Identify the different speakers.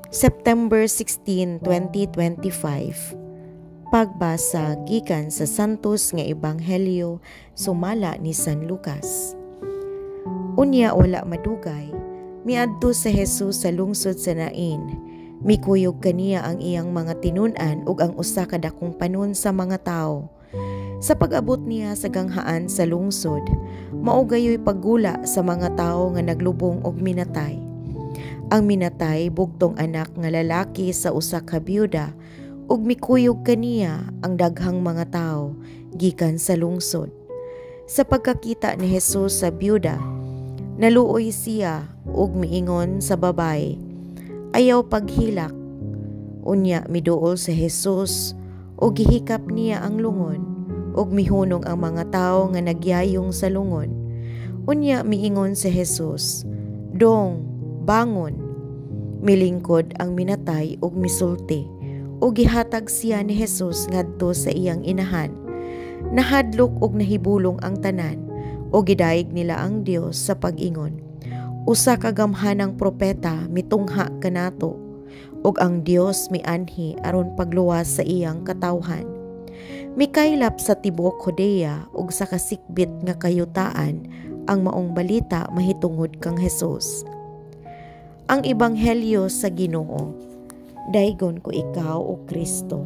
Speaker 1: September 16, 2025. Pagbasa gikan sa Santos nga Ebanghelyo sumala ni San Lucas. Unya wala madugay, miadto si Jesus sa lungsod sa Nain. Mikuyog kaniya ang iyang mga tinun-an ug ang usa ka dakong panon sa mga tawo. Sa pag-abot niya sa ganghaan sa lungsod, mao gayoy paggula sa mga tawo nga naglubong og minatay. Ang minatay bugtong anak nga lalaki sa usa ka byuda ug mikuyog kaniya ang daghang mga tawo gikan sa lungsod. Sa pagkakita ni Jesus sa byuda, naluoy siya ug miingon sa babaye, "Ayaw paghilak." Unya miduol si Jesus ug gihikap niya ang lungon ug mihunong ang mga tawo nga nagyayong sa lungon. Unya miingon si Jesus, "Dong, bangon." Milingkod ang minatay ug misulti ug gihatag siya ni Jesus ngadto sa iyang inahan. Nahadlok ug nahibulong ang tanan ug gidayeg nila ang Dios sa pag-ingon, "Usa ka gamhanang propeta mitungha kanato ug ang Dios mianhi aron pagluwas sa iyang katawhan." Mikaylap sa tibuok Judea ug sa kasikbit nga kayutaan ang maong balita mahitungod kang Jesus. Ang Ebanghelyo sa Ginoo. Daygon ko ikaw, o Kristo.